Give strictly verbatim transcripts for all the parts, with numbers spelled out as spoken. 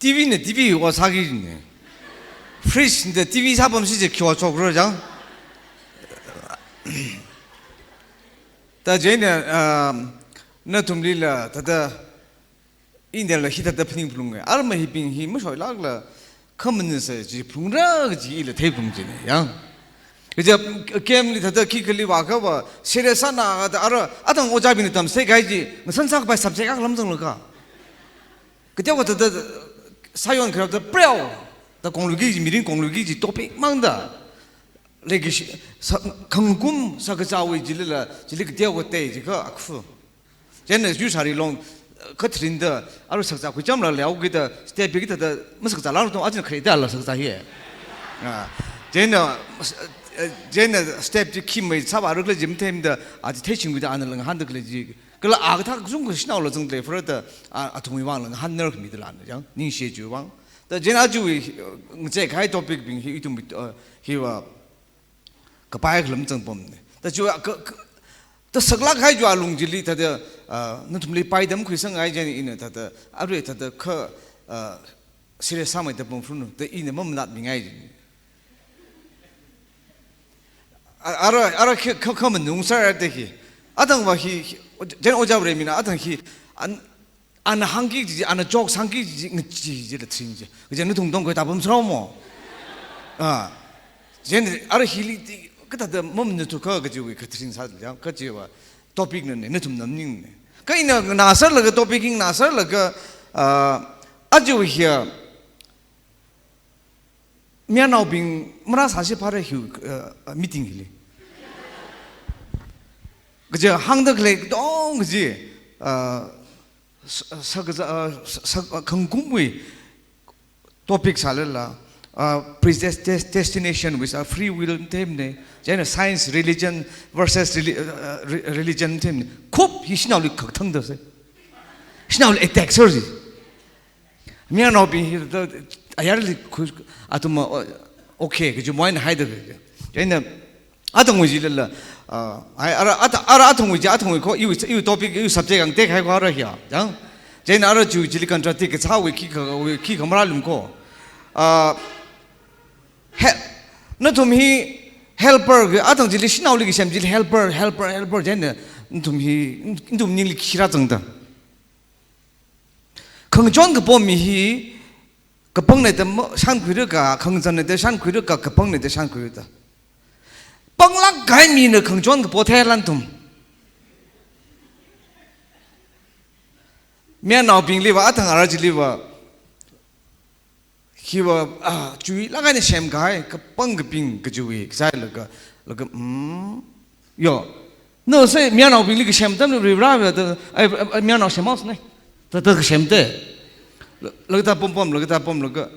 T V na T V wa sāki ne. Fridge na T V sāpamsi chi khi wa chokra chang. Ta chieina, ah, nathumlila thāda, ina la hithāda phaning phalunga. Arma hibing hi mashoilākla, khamana sa chi phalungra kaji ila theiphalung china, yang. Kaja camp li thāda khikhali vākha va, serious sāna da ara, athang ojābingna tamsei kahai chi, ngasan sākapai subject akha lam zanglaga. Kateokha thāda, sāyon kharap da preo, da kongluiki chi, mirin kongluiki chi, topic mangda. Leikashi, sa, khangkum sākazāwui chilila, chili kateokha tei chi kha akhu. Chieina yusāri long, khatharinda, aru sakzā khuichamla leokida, step bi kida da, masakzāla ro tong, ajin kharida la sakzā hi. Ah, chieina, eh, chieina step chi khi mai sāva rukla jim themda, aji theichingwuida ana lang hānda khalei chi. Kala a kathā kazung kashinaola zangda lei furada, a, athumwui vangla ngahānnar khamida lana, yang, ningshi chiwui vang. Ta chieina aja, eh, ngachei kahai topic bing hi ithum, eh, hiva, kapai khalam zangpamna. Ta chiwui, ka, ka, ta saklāk kahai chiwui alung chili thāda, ah, nathumli paidam khuisanghai chieina ina thāda, arui thāda kha, ah, serious sāmeida pamphunu, da ina mamanatmingai chi. A-, ara, ara khi, kha, kha manung sāra da hi. Athang va hi, hi, chieina ojā Varemina, athang hi, an, ana hāngki chi, ana joke sāngki chi, ngachi chila tharin chi. Kaja nathum tongkhui ta pamsarao mo. Ah. Chieina ara hili ti, kathāda mamanatu kha kajiwui khatharin sā chila, kajiva topic na ne, nathum namning ne. Kha ina ngasarlaga topic hi ngasarlaga, ah, aja hi, mayarnaobing marāsāsi phāra hi, uh, meeting hili. Kaja hāngda khalei tong kaji, uh, sa, sa, sa, uh, sa, sa, uh, khangkumwui topic sālala, uh, predestination with a free will themne, chieina science, religion versus reli-, uh, re-, religion themne. Khup hi shanaoli khathangda se. Shanaoli attack sir ji. Mayarnaobing hi da, ayarli khu, athum, uh, okay, kaji moina haida kaji. Chieina, athangwui chilala, uh, ai, ara, ata-, ara athangwui chi, athangwui kho, iwui, iwui topic, iwui subject ang tek hai kho ara hiya, yang. Chieina ara chiwui chili contradict kasāwui khikha, wui khikha marālum kho. Uh, he, nathum hi helper, athang chili shanaoli kasem chili helper, helper, helper, chieina, nathum hi, nathum ningli khi rāzangda. Khangachon kapo mi hi, kapangna da ma-, shānkhuira ka, khangazanna da shānkhuira ka, kapangna da shānkhuira da. Panglāk kahai mina khangachon kapo theilan nathum. Mayarnaobingliva, athang ara chiliva, hiva, ah, chuilāk eina semkahai, kapang kaping kajiwui, kasai laga, laga, mm, yo. No, sai, mayarnaobingli kasem atamli Varivara da, ai, ai, ai, mayarnao semhaosa ne. Da, da kasem te. La, laga da pom pom, laga da pom, laga.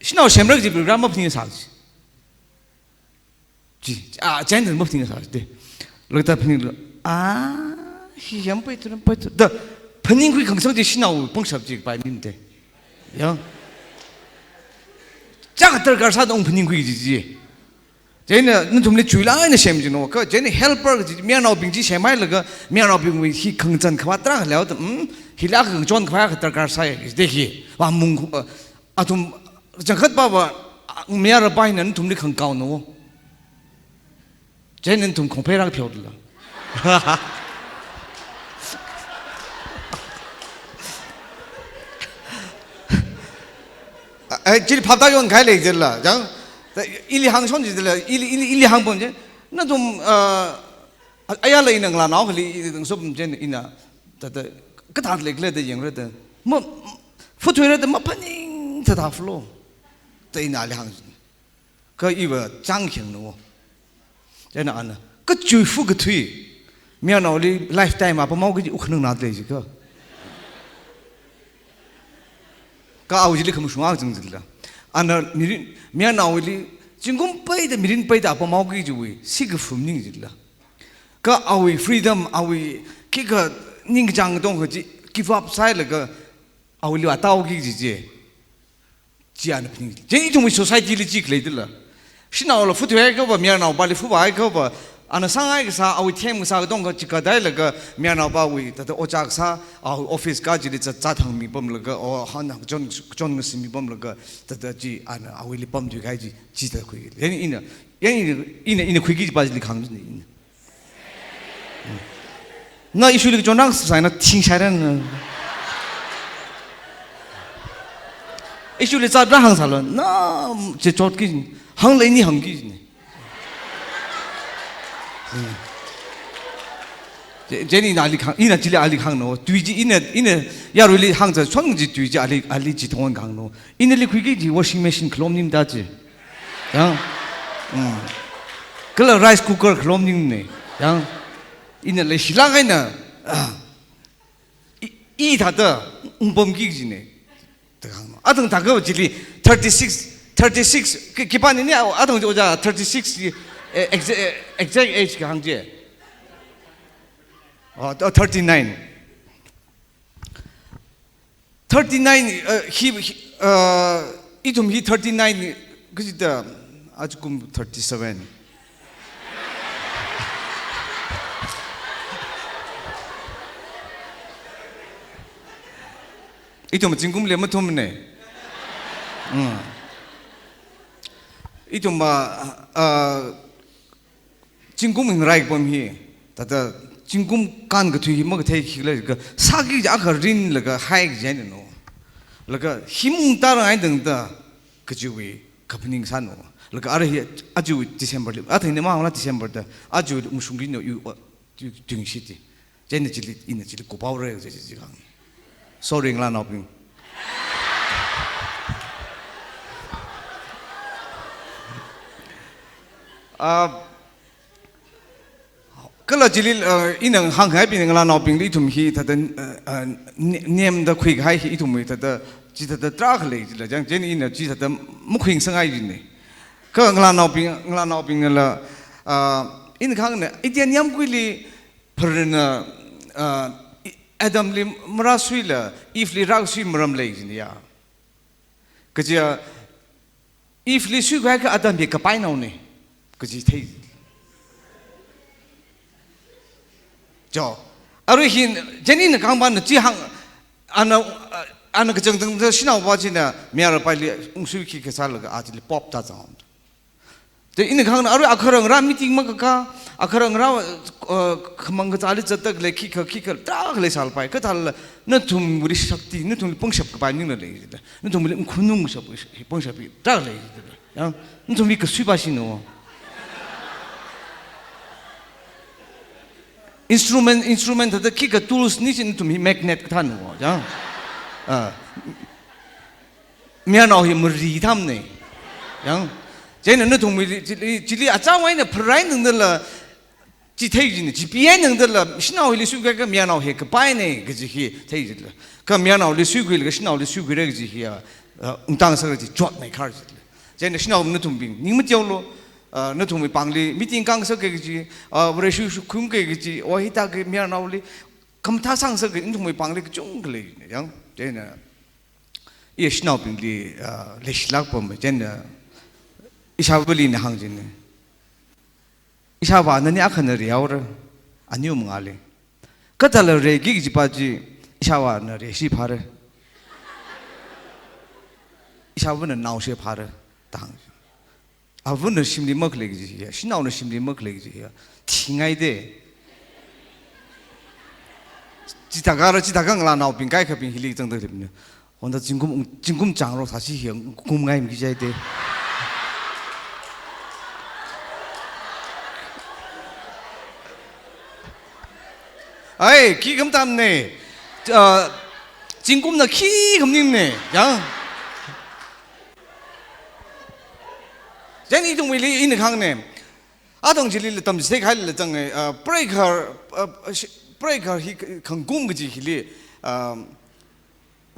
Shanao semra kaji Varivara maphaningsa chi. Chi, ah, chieina maphaningsa te. Laga da phaninglu, ah, hi yam pai tu, pai tu. Da, phaningkhui khangasang chi shanao pangshap chi pai minte. Ya. Chiyākha darkar sāda ung phaningkhui chi chi. Chieina nathumli chuilāk eina sem chino, kha chieina helper chi, mayarnaobing chi semhailaga, mayarnaobingwui hi khangazan khavā tarākha leoda, hmm, hila khangachon khavā kha darkar sai, de hi, va mung, uh, athum, changkhat pava, ah, mayarapa hina nathumli khangakaona. Chieina nathum khongphei rāpheoda la. Ai, chili phap tāyon kahai lei jila, chang. Ta, ili hāngshon jila, ili, ili, ili hāngpam je. Nathum, ah, a-, ayala ina ngalānao akhali, i, i, sop je ina, ta, ta, kathā leikhala da yangra da. Ma, futhuira da maphaning thāda flow. Ta ina ali hāng. Kha iva chang kheng no. Chieina ana, kachuifu kathui, mayarnaoli lifetime a pamhaoki kaji wuk khanang na lei jikha. Kha awui chili khamashunga zang jila. Ana mirin, mayarnaoli, zingkum peida mirin peida pamhaoki kajiwui, sikafu maning jila. Kha awui freedom, awui khikha ningkachāng tongkha chi, give up sāhailaga, awuili vātaoki kaji chi. Chi ana phaning. Chi ithumwui society li chi khalei dila. Shanaola futhuihai kava, mayarnaopali fuvāhai kava, Ana sāngai kasā, awui them kasā katonga chi kādai laga, mayarnaopawui, thāda ojā kasā, awui office ka chili zat zat hāngmi pamlaga, o, hān hāng chon, chon ngasi mi pamlaga, thāda chi, ana awuili pamthui kahai chi, chithāda khui. Ina, ina, ina, ina, ina khuiki kajipa chili kahāng ni ina. Na issue li kachon rāngasaina thing shairan na. Issue li zatra hāngsālu, na, chi chotki, hāngla ini hāngki ni. Chi, chieina ali kahāng, ina chili ali kahāng no. Tui chi ina, ina yaruili hāngzā chon chi tui chi ali, ali chithang kahāng no. Inali khuiki chi washing machine khalom ning da chi. Yang. Mm. Kala rice cooker khalom ning ne. Yang. Ina leishilāk eina, ah, i, i thāda ungpamki kajine. Thāda kahāng no. Athang thākha chili thirty-six, thirty-six, ki, khipāna ni, athang chi ojā thirty-six, eh, exact, eh, exact age kahāng chi. Oh, thirty-nine. Thirty-nine, uh, hi, hi, uh, ithum hi thirty-nine, kachida, ajakum thirty-seven. Ithum zingkumli mathumne. Mm. Ithum, uh, uh, zingkum hingrai pam hi, thāda zingkum kānkathui hi makathei khikhala ka, sāki ja kha rinlaga hai kaji no. Laga hi mung tarāngai dang da, kajiwui kaphaning sā no. Laga ara hi, ajawu December li, athang ni ma hāngla December da, ajawu ungshungki no yu, yu, yu, yu, yu, Chieina chili, ina chili kuphaora chi, chi, chi kahāng. Sorry, ngalānaobing. Ah, kala chili, ah, ina hāngkahai bing ngalānaobingli ithum hi thāda, ah, ah, ne-, nemda khuikahai hi ithum hi thāda, chithāda tarākha lei chila, chang, chieina ina chithāda makhuisangngai chine. Kha ngalānaobing, ngalānaobingnala, ah, ina kahāngna, Eden yāmguili, pharana, ah, Adamli marāsuila, Eveli rāsui maram lei jin ya. Kaja, Eveli suikahai kha Adam hi kapai naone, kaji thei. Jo, arui hin, chieina kahāngpa na chi hāng, ana, ana kachangchangda shanaova china, mayarpaili ungsuiki kasālaga, achili pop ta zang. Te ina kahāngna arui akharangra meeting makaka, akharangra, uh, khamang kazāli zatda khalei khikha, khikha, tarākha leisālapai. Kathāla, nathumwuili shakti, nathumli pangshap kapai maningla lei. Nathumli khunung shap, pangshap tarākha lei. Ya, nathumli kasuipa shino. Instrument, instrument thāda khikha tools ni chi nathum hi magnet kathāno. Ya. Ah. Mayarnao hi mari thamne. Yang, chieina nathumwuili, chili, chili achāwui eina pharai nangdala, chi thei jine, chi pi eina nangdala, shanao hili suikahai kha mayarnao hi kapaine, kaji hi thei jila. Kha mayarnaoli suikhuilaga shanaoli suikhuira kaji hi, ah, ah, ungtang sāra chi chotmeikhar jila. Chieina shanao nathumbing, ning mateolu, ah, nathumwui pāngli, meeting kāngasak kaji, ah, Vareshi shukhum kaji, o hithākha mayarnaoli, khamathā sāngasak kaji, nathumwui pāngli kachungkha lei, yang, chieina, i shanaobingli, ah, leishilāk pam, chieina, ishāvali na hāng jine. Ishāvā nani akhana reihaora, aniu mangāli. Kathāla reiki kajipa chi, ishāvāna reishi phāra. Ishāvana naoshi phāra, da hāng. Avana shimli makhalei kaji hiya, shanaona shimli makhalei kaji hiya, thingai de. Chithākha ra, chithākha ngalānaobing kaikhabing hili zangda lipna. Honda zingkum, zingkum chāngrok sāsi hiya, kumngai miki jai de. Ai, khi khamtamne. Ah, zingkumna khi khamningne. Yang. Chieina ithumwuili ina kahāngne. Athang chili tamchithei kahaila zang, eh, ah, preikhar, ah, shi-, preikhar hi khangkum kaji hili, ah,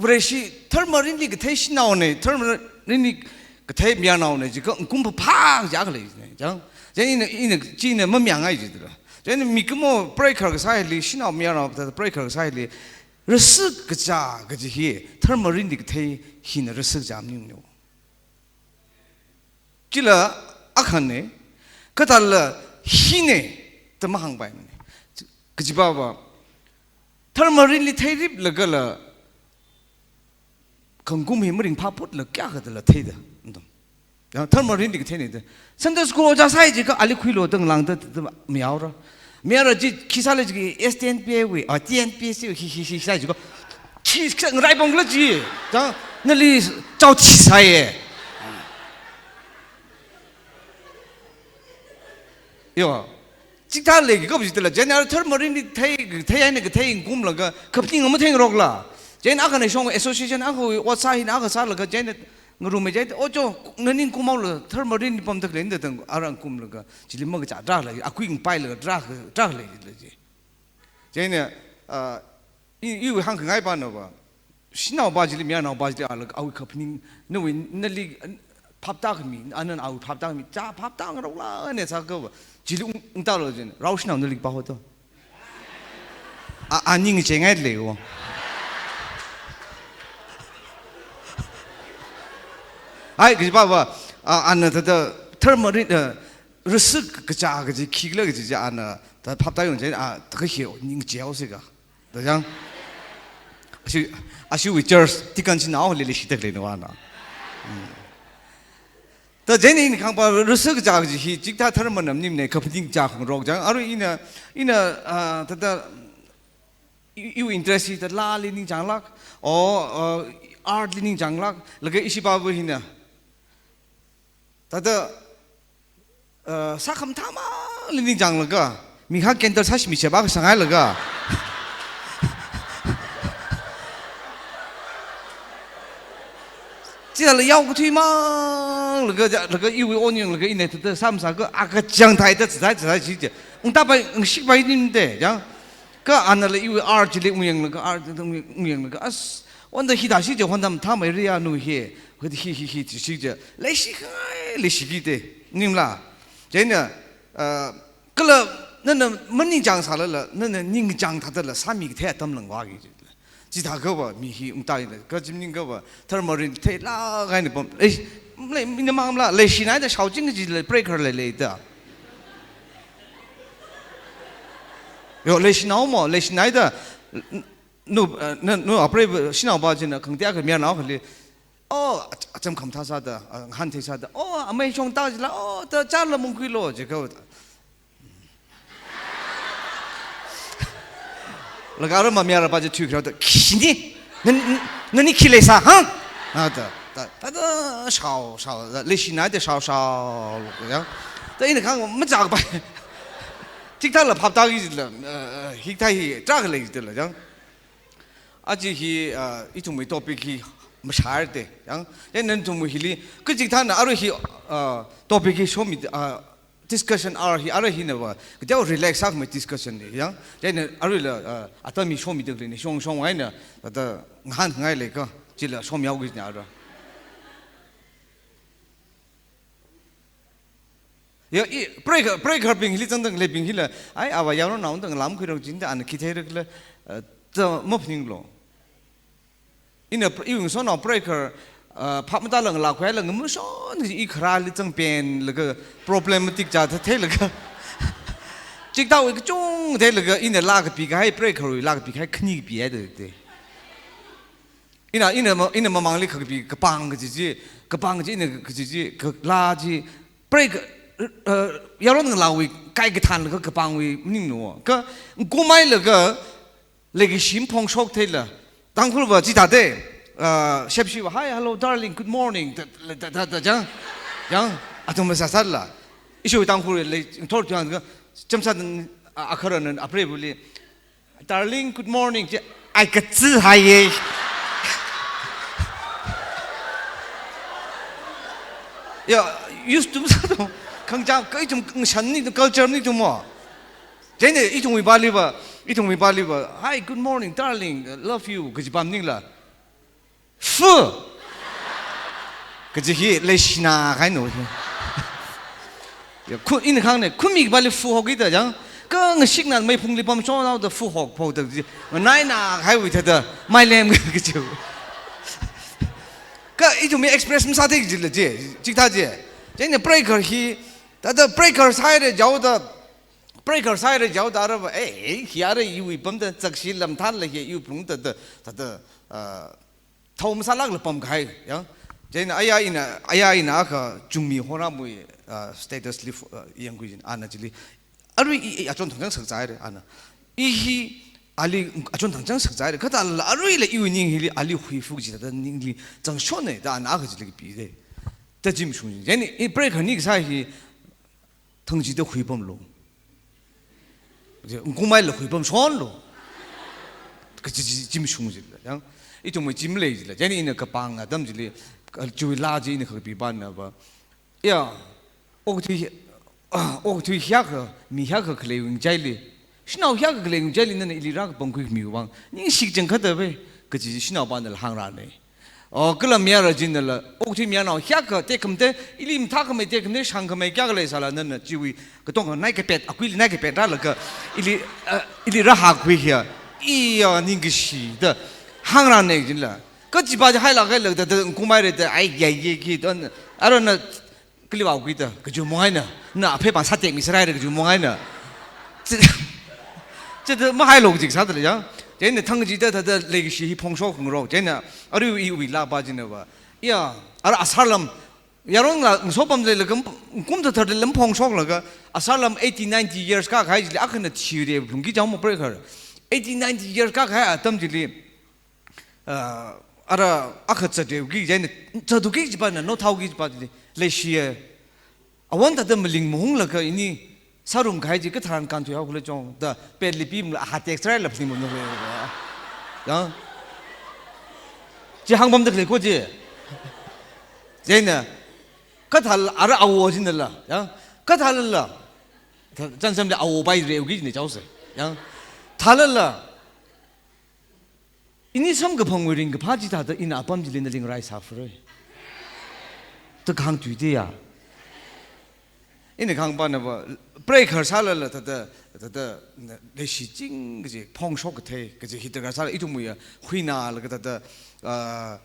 Vareshi tharmarinli kathei shanaone, tharmarinli kathei mayarnaone, jiakha ungkum phāphā jiakha leine, chang. Chieina ina, ina, china mamayāngai jidala. Chieina mikumo preikhar kasā hili, shanao mayarnao thāda preikhar kasā hili, rasik kachā kaji hi, tharmarinli kathei hina rasik kachā maningno. Chila akhane, kathāla hine, Da mahāngpaimana. Kajiva va, tharmarinli theiriplagala, khangakum hi maringphā phutla kayākha dala theida, mathum. Ya, tharmarinli katheina da. Sunday school ojā sāi jiakha ali khuilu da ngalāngda, da, da mayaora. Mayara chi khi sālei jiakha S T N P A wui, ah, T N P S C wui, hi, hi, hi sāi jiakha, khi, khi ngaraiponglā chi. Da, nali chaothi sāya. Yo. Chikathā leiki kap jitala, chieina tharmarinli thei, thei eina kathei ngakumlaga, kaphaning matheingarokla. Chieina akhana shong association akha ot sā hina akha sālaga, chieina ngarumei chieina, "O cho, nani ngakumhaolu, tharmarinli pamda khalei," da tang ara ngakumlaga, chili makachā tarākha lei, akui ngapailaga tarākha, tarākha lei, lei chi. Chieina, ah, i, iwui hāngkhangai pana va, shanaova chili, mayarnaova chili, ala, awui kaphaning, nawui, nali, phaptākhami, ana awui phaptākhami, chā phaptāngarokla, ne sākha va, chili ung, ungtālu jin, rao shanao nali pāhaoto. A, a ning cheingai leiwo. Ai, kajiva va, a, ana thāda, tharmarin, eh, rasa kachā kaji, khikhala kaji chi ana, thāda phaptāyong chieina, a, thākha hi ning cheihaosi ka. Da chang. Ashi, ashiwui church, deacon shanao lili shida khalei na vana. Hmm. Da chieina ina kahāngva rasa kachā kaji hi, chikathā tharman maningmana, kaphaning kachā khangarok chang. Arui ina, ina, ah, thāda, i, iwui interest hi thāda laali ningchānglāk, o, ah, art li ningchānglāk, laga ishi pāva hina. Thāda, uh, sākhamathā mangli ningchānglaga, mi akha candle sāshimi sheba kasā ngailaga. Chila yaokathui manglaga, laga iwui onion laga ina thāda sāmasākha, akachang thāda, thāda, thāda, chi chi. Ungtāpai, ngashikpai ningmana, yang. Kha anala iwui art chili ungyanglaga, art chili ungyanglaga, as, wonder hithāda shi chi, wonder mathāmeira ya nu hi, hi, hi, hi, hi, chi chi, leishikhangai, leishiki da, ningla. Chieina, ah, kala, nana maningchāng sālala, nana ningchāng thādala, sāmi kathei atam langvāki. Chithākha va, mi hi ungtāina, kha chi maningakha va, tharmarin theilāk eina pam, eh, lei, mina mangla, leishinaida shaoching jila, breaker leilei da. Yo, leishinao mo, leishinaida, nu, eh, nu, nu, apreiva, shanaova china, khangatei akha mayarnao akhali, o, ach-, acham khamathā sāda, ah, ngahānthei sāda, o, amei shongta jila, o, thāda chāla mungkuilo, jiakha. Laga ara mayarva chi thuikharāda, "Khini, nan, nan, nani khi leisā, ha?" Ah, thāda, thāda, thāda, shao, shao, da, leishinaida shao, shao, ya. Da ina kahāng machāpai. Chikathāla phaptāki jila, eh, eh, hikathā hi, tarākha lei jila, ya. Aja hi, ah, ithumwui topic hi mashāra da, yang, yang nathumwui hili, kachikathāna arui hi, ah, topic hi shomi, ah, discussion hour hi arui hina va, kateokha relax sākhamei discussion ni, yang, yang aruila, ah, atam hi shomida khaleina, shong, shong eina, thāda ngahānngai leikha, chila shomyaoki na ara. Ya, i, breaker, breaker bing hili zangda khaleibing hila, ai, ava yaronnaoda ngalamkhuirok jida ana khi theirakhala, eh, da maphaninglo. Ina pr-, iwui ngasotnao breaker, eh, phap matāla ngalākhuihaila ngamashon i kharāli zangpenlaga problematic chāda theilaga. Chikathāwui kachungkha theilaga ina laa kapikahai breakerwui laa kapikahai khani kapihaida da. Ina, ina ma-, ina mamangli kakapi kapāng kaji chi, kapāng kaji ina kaji chi, ka-, laa chi, break, uh, yaron ngalāwui kai kathānlaga kapāngwui maningmana. Kha, ngakumhailaga, leikashi maphongshok theila. Tangkhulva chithāda, uh, shepshiva, "Hi, hello, darling, good morning," da, da, da, da, chang, yang, athum masāsāla. Ishiwui Tangkhul lei, thor tuiyang, chamsā, uh, akharana, apreivali, "Darling, good morning," chi, ai kachi haiye. Ya, used to sāda, khangachā, kha ithum, shan ni, culture ni ithum mo. Chieina ithumwui pāliva, ithumwui pāliva, "Hi, good morning, darling, love you," kaji pam maningla. Fu! Kaji hi leishinā kahaina hi. Ya, khu, ina kahāngna, khumi kapāli fu hokida yang, kha ngashikna meiphungli pamshonhaoda fu hok phoda ji, nganaina kahaiwui thāda, mailem kaji. Kha ithumwui express masāthei jila ji, chikathā ji. Chieina breaker hi, thāda breaker sāhaira jihaoda, Breaker sāhaira jihaoda arava, eh, eh, hi ara iwui pamda, zakshi lamthanla hi iwui pamda, da, da, da, ah, thao masālākla pamkahai, ya. Chieina aya ina, aya ina akha chungmi horamwui, ah, status li fo-, ah, yangkhui jin, ana chili. Arui i, i achon thangchang sakzāhaira, ana. I hi ali achon thangchang sakzāhaira, kathāla aruila iwui ning hili ali huiphuk jida ningli zangshonna da ana akha chili kapida. Da chi mashung jin. Chieina i breaker ni kasā hi thangchida huipamlu. Chi, ngkungmeila huipamshonlu. Kaji chi, chi mashung jila, ya. Ithumwui chi malei jila. Chieina ina kapāng atam chili, ka, chiwui laa chi ina khakapi pamnava. Ya, okathui, ah, okathui hiyākha, mi hiyākha khalei ngachaili. Shanao hiyākha khalei ngachaili nana ili rākapangkhui khamiwui vang. Ningshi kachangkhatta ve, kaji shanaopanala hāngrāna. Oh, kala mayara chinala, okathui mayarnao hiyākha tekhamatei, ili mathākhamei tekhamatei, shāngkhamei kayākha leisāla nana chiwui, katonga naikapet, akuili naikapet rālaga, ili, ah, ili rāhākhui hiya, iya ningkashi da, hāngrāna chinala. Kachipa chi hailāk hailāk da, da, ngkungmeira da, ai, ya, ya, ki, da, arana, kali vākhui da, kaji mong eina, na apheipāng sātekmi sāhaira kaji mong eina. Chi, chithā mahailok jik sādala ya. Chieina thangchida thāda leikashi hi phongshok khangarok. Chieina arui iwui laapa chinava. Ya, ara asarlam, yaronla ngaso pamda leilaga, kum thāda thāda lam phongshoklaga, asarlam eighty, ninety years kākahai chili, akhana thira lungki chao mo breaker. Eighty, ninety years kākahai atam chili, ah, ara akha zatreuki, chieina zatreuki kajipa na, no thao kajipa chili, leishiya. Awon thāda maling mahunglaga ini sārum kahai chi katharan kānthuihaokhala chong, da, pet li pimla, ha tek sārai lap ni mo no. Ya. Chi hāngpamda khalei ko chi. Chieina, kathāla, ara awo chinala, ya. Kathālala. Tha-, chānsamli awo pai reuki ni chaose. Ya. Thālala. Ini samkaphangwui ringkaphā chithāda ina apam chili nali ngarai sāpharei. Da kahāng tui te ya. Ina kahāngpanava, breaker sālala thāda, thāda, na, leishiching kaji, phongshok kathei, kaji hi darkar sāla ithumwui ya, huinalaga thāda, ah,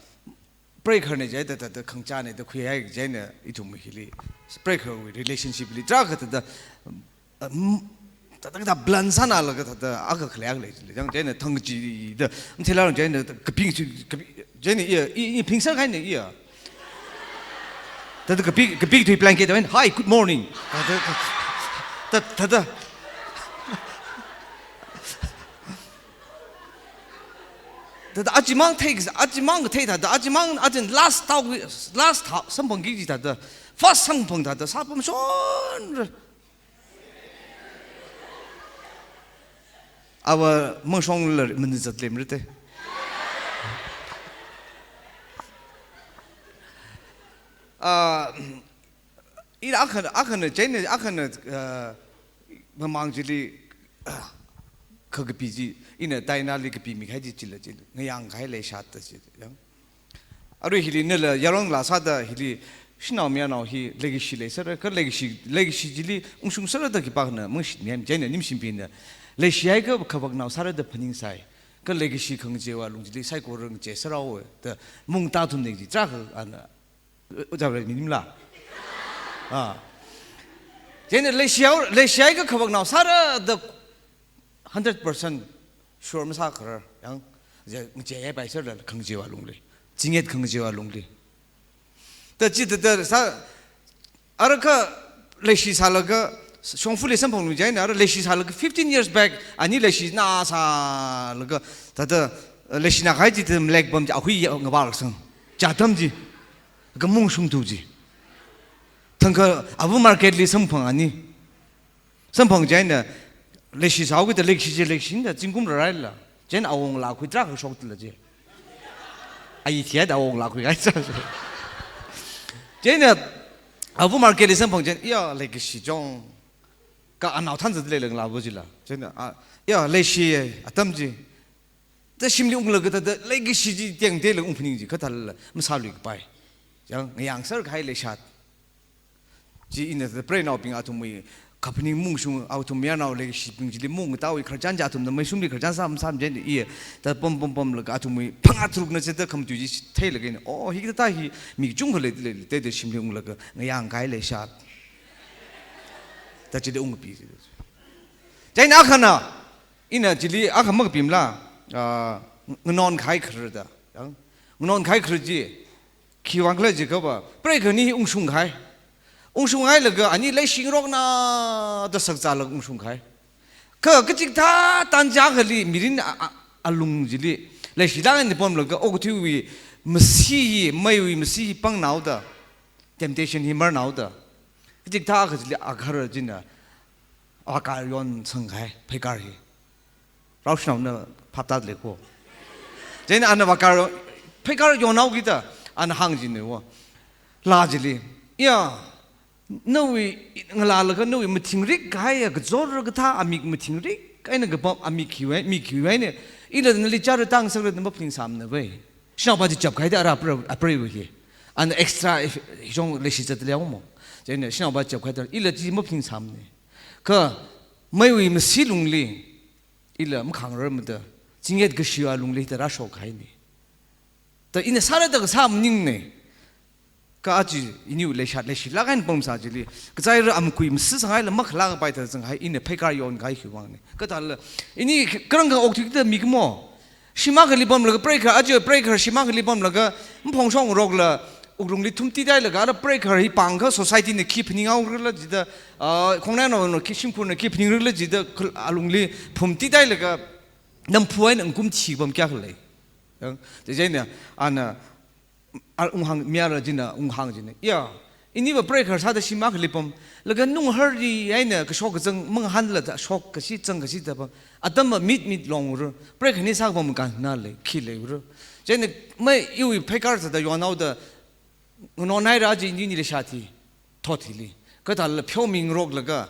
breaker na jida thāda, khangachāna da khuihai chieina ithum hili. Breaker wui relationship li tarākha thāda, um, thāda, thāda blunt sānalaga thāda, akha khalei akha lei chili. Chang chieina thangchida, mthila chieina kapi, kapi, chieina iya, i, i phingsa kahaina iya. Thāda kapi, kapi tui blanket wui eina, "Hi, good morning." Thāda, thāda, thāda. Thāda achimang thei, achimang kathei thāda, achimang, achin last thao, last thao, samphangki kaji thāda, first samphang thāda, sāpamshonra. Ava mashongla manizat lemrite. Ah, ina akhana, akhana, chieina akhana, ah, mamang chili, ah, kha kapi chi, ina tainali kapimi kahai chi chila chila, ngayāng kahai leishat da chi, ya. Arui hili nala yaronla sāda hili shanao mayarnao hi leikashi leisāra, kha leikashi, leikashi chili ungshung sāra da khipākhana mangashitmi, chieina Nimshimbingna leishihaiakha khavaknao sāra da phaningsai. Kha leikashi khangacheiwui alung chili saikora ngachei sāra o da mung ta thumne chi tarākha ana, ojā rei minimla. Ah. Chieina leishihao, leishihaiakha khavaknao sāra da hundred percent sure masākharar, yang, je, ngacheihai pai sālala khangacheiwui alungli. Chinget khangacheiwui alungli. Da chithāda sā, ara kha leishi sālaga, shongfali samphanglui chieina, ara leishi sālaga fifteen years back, ani leishina sālaga, thāda, leishina kahai chi thāda malek pam chi, ahui ya ngavālak sang. Chi atam chi, kha mung shungthu chi. Thangkha, avu market li samphang ani. Samphang chieina, leishi sāhaokida leikashi chi leikashina, zingkum rāraila. Chieina awongalā khui tarākha shokdala chi. Ai thihaida awongalā khui ai cha. Chieina, avu market li samphang chieina, iya leikashi chong. Kha anao thanzat leilāngla vo chila. Chieina, a, iya leishi atam chi. Da shimli unglaga thāda leikashi chi tengtela ungphaning chi kathālala masāluikapai. Yang, ngayāng sāra kahai leishat. Chi ina thāda preinaobing athumwui kaphaning mungshung, athum mayarnao leikashibing chili mung tāwui khararchan chi athumna meishumli khararchan sā masāmajin iya, thāda pam pam pamlaga athumwui phangā tharukna chithāda khamatui chi theilaga ina, oh, hikathā hi mi kachungkha lei, lei, lei, thāda shimli unglaga ngayāng kahai leishat. Da chili ungpi. Chieina akhana, ina chili akha makapimla, ah, nganon khai kharda. Yang, nganon khai khar chi, khiwui vang khala jiakhava, preigahar hi ungshung khai. Ungshung hailaga, ani leishingarokna da sakzālaga ungshung khai. Kha kachikathā tanja akhali, mirin a, a, alung chili, leishilāk eina pamlaga, okathuiwui masi hi, meiwui masi hi panghaoda, temptation hi marhaoda. Kachikathā akha chili agahar china, avākar yonsang khai, pheikar hi. Rao shanaona phap tāda leiko. Chieina ana avākar, pheikar yonhaokida, ana hāng jina wo. Laa chili, ya, nawui ngalālaga nawui mathingrik kahai ya, kachor kathā amik mathingrik eina kapam amik khiwui, mik khiwui eina, ila nali chara tang sakra na maphaningsāmana vai. Shanaopa chi chap kahaida ara apra-, apreiva hi. Ana extra if-, hijong leishi zatliya mo. Chieina shanaopa chap kahaida, ila chi maphaningsāmana. Kha meiwui masi lungli, ila makhangrarmada, zingyet kashiwui lungli da rāshok kahaina. Da ina sāra da kasā maningna. Kha aja iniwui leishat leishilāk eina pamsā chili, kachaira amkui masi sanghaila makhalā kapai thāda zanghai, ina pheikar yon kahai khiwui vangna. Kathāla, ini karang kha okthuida mikumo. Shim akhali pamlaga preigahar, aja preigahar shim akhali pamlaga, maphongshongrokla, wuklungli thumtithailaga, ara preigahar hi pāngkha society na khi phaninghaorala jida, ah, khongnainaona khi, shimkhurna khi phaningrala jida, khal-, alungli phumtithailaga, namphu eina ngkum thipam kayākha lei. Yang, chieina, ana, ar unghāng, mi ara china unghāng jina. Ya, iniva preigahar sāda shim akhali pam, laga nunghar ri eina kashok kazang mangahānla da shok kashi zang kashi da pam. Atamva mit mit longra. Preigahar ni sākapam kanna lei, khi leira. Chieina mei iwui pheikar sāda yonhaoda, nganon haira aja ini leishat hi, thot hili. Kathāla pheomingaroklaga,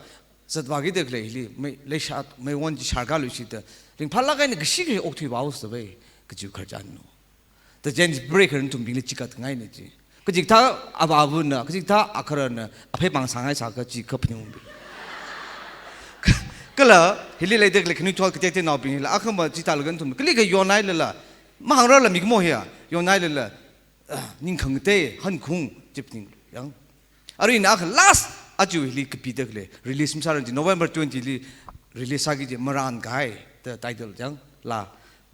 zatvākida khalei hili, mei leishat, meiwon chi sharkāluishida, ringphālāk eina kashi kashi okthuivāhaosa vai, kaji khararchanna. Da chieina preigahar nathumbingli chikatngaina chi. Kachikathā avāvana, kachikathā agaharana, aphei pāng sāngai sākha chi kaphaningbing. Kala, hili leida khalei khanuithot kateonaobing hila, akhama chithālaga nathum, kali kha yonhailala, mahāngrarla mikumo hiya, yonhailala, ah, ningkhangtei, hankhaung, chi phaning, yang. Aruina akha last, aja hili kapida khalei, release masāran chi, November twenty li release sāki chi, Marān Kahai, da title yang, laa.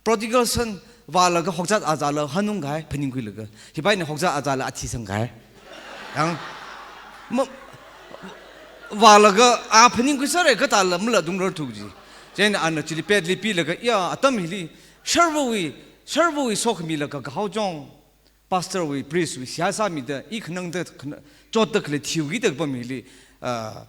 Prodigal son, vālaga hokzat azāla hanung kahai, phaningkhuilaga. Hipaina hokzat azāla athi sang kahai. Yang, ma, vālaga, a phaningkhuisāra kathāla mala dungrarthu ji. Chieina ana chili petli pilaga, ya, atam hili, sharvawui, sharvawui sokhamilaga kahao chong, pastor wui, priest wui seihā sāmida, i khanangda, khana-, chotda khalei thiwuikida kapam hili, ah,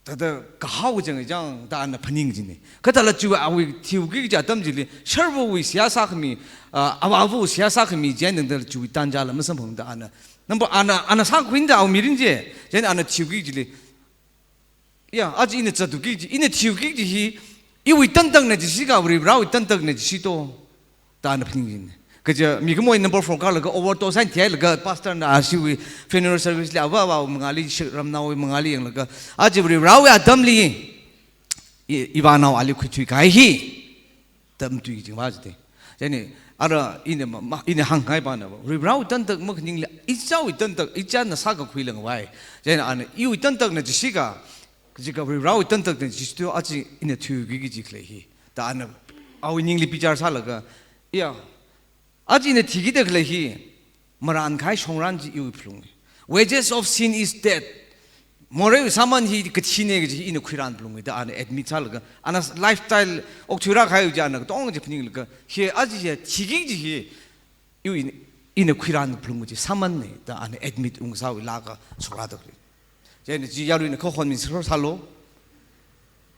thāda kahao chang chang da ana phaning jina. Kathāla chiwui awui thiwuiki kaji atam chili, sharvawui seihā sākhami, ah, avāvawui seihā sākhami chieina tangdala chiwui tanjala masamphangda ana. Number ana, ana sākhuida awui mirin chi, chieina ana thiwuiki chili, ya, aja ina zatwuiki chi, ina thiwuiki chi hi, iwui tantakna jisi kha, Varivarāwui tantakna jisi to, da ana phaning jina. Kaja mikumo number four kālaga overdose eina thihailaga pastor na ashiwui funeral service li avā avāwui mangāli, shi-, ramnaowui mangāli yanglaga, aja Varivarāwui atamli, i, ivānao ali khuithui kahai hi, da matui jingva jite. Chieina, ara ina ma, ma, ina hāngngaipa na, Varivarāwui tantak makhaningla, ichāwui tantak, ichāna sākakhui langvai. Chieina ana, iwui tantakna jisi kha, kaji kha Varivarāwui tantakna jisi to, aja ina thiwuiki kaji khalei hi. Da ana, awui ningli bichar sālaga, ya, aja ina thikida khalei hi, marān kahai shongran chi iwui phalung. Wages of sin is death. Moreiwui sāman hi kathina kaji hi ina khuiran phalung da ana admit sālaga, ana lifestyle okthuira kahai chi ana katong chi phaninglaga, hi aja hi thiki kaji hi, iwui ina, ina khuiran phalung chi sāmanna da ana admit ungsāwui lāka shokrāda khalei. Chieina chi yaruina kahon min sālo sālo.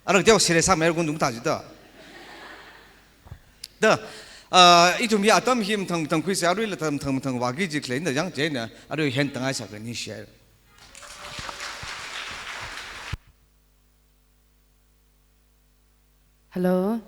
Ara teo serious sāmei kundung ta jida. Da, ah, ithum hi atam hi mathang mathang khuisa, aruila tam mathang mathang vāki ji khalei da yang chieina, arui hen tangai sākha ni share. Hello.